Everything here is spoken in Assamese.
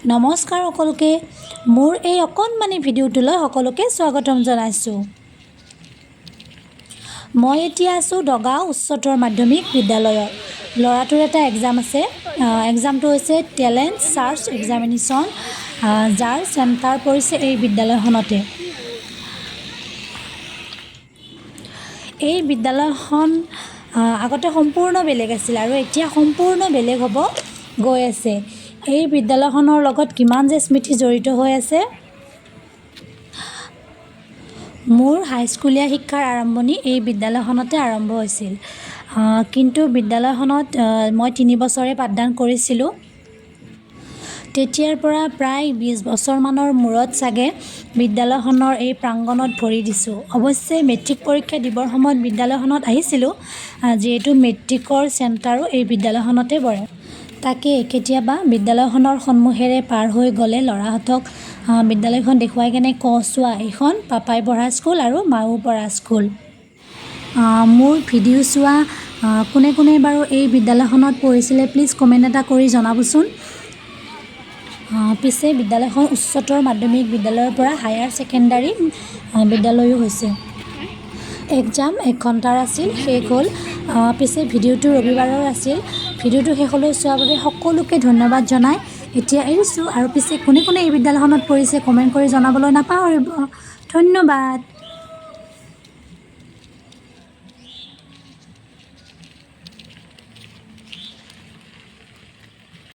নমস্কাৰ সকলোকে, মোৰ এই অকণমানি ভিডিঅ'টোলৈ সকলোকে স্বাগতম জনাইছোঁ। মই এতিয়া আছোঁ দগাঁও উচ্চতৰ মাধ্যমিক বিদ্যালয়ত। ল'ৰাটোৰ এটা এক্সাম আছে। এক্সামটো হৈছে টেলেণ্ট চাৰ্চ এক্সামিনেশ্যন, যাৰ চেণ্টাৰ পৰিছে এই বিদ্যালয়খনতে। এই বিদ্যালয়খন আগতে সম্পূৰ্ণ বেলেগ আছিল আৰু এতিয়া সম্পূৰ্ণ বেলেগ হ'ব গৈ আছে। এই বিদ্যালয়খনৰ লগত কিমান যে স্মৃতি জড়িত হৈ আছে। মোৰ হাইস্কুলীয়া শিক্ষাৰ আৰম্ভণি এই বিদ্যালয়খনতে আৰম্ভ হৈছিল। কিন্তু বিদ্যালয়খনত মই 3 বছৰে পাঠদান কৰিছিলোঁ। তেতিয়াৰ পৰা প্ৰায় 20 বছৰমানৰ মূৰত চাগে বিদ্যালয়খনৰ এই প্ৰাংগণত ভৰি দিছোঁ। অৱশ্যে মেট্ৰিক পৰীক্ষা দিবৰ সময়ত বিদ্যালয়খনত আহিছিলোঁ, যিহেতু মেট্ৰিকৰ চেণ্টাৰো এই বিদ্যালয়খনতে পৰে। তাকে কেতিয়াবা বিদ্যালয়খনৰ সন্মুখেৰে পাৰ হৈ গ'লে ল'ৰাহঁতক বিদ্যালয়খন দেখুৱাই কেনে কওঁ, চোৱা এইখন পাপাই পঢ়া স্কুল আৰু মায়ো পঢ়া স্কুল। মোৰ ভিডিঅ' চোৱা কোনে কোনে বাৰু এই বিদ্যালয়খনত পঢ়িছিলে, প্লিজ কমেণ্ট এটা কৰি জনাবচোন। পিছে বিদ্যালয়খন উচ্চতৰ মাধ্যমিক বিদ্যালয়ৰ পৰা হায়াৰ ছেকেণ্ডাৰী বিদ্যালয়ো হৈছে। এক্সাম 1 ঘণ্টাৰ আছিল, শেষ হ'ল। পিছে ভিডিঅ'টো ৰবিবাৰৰ আছিল। ভিডিঅ'টো শেষলৈ চোৱাৰ বাবে সকলোকে ধন্যবাদ জনাই এতিয়া এৰিছোঁ। আৰু পিছে কোনে কোনে এই বিদ্যালয়খনত পঢ়িছে কমেণ্ট কৰি জনাবলৈ নাপাহৰিব। ধন্যবাদ।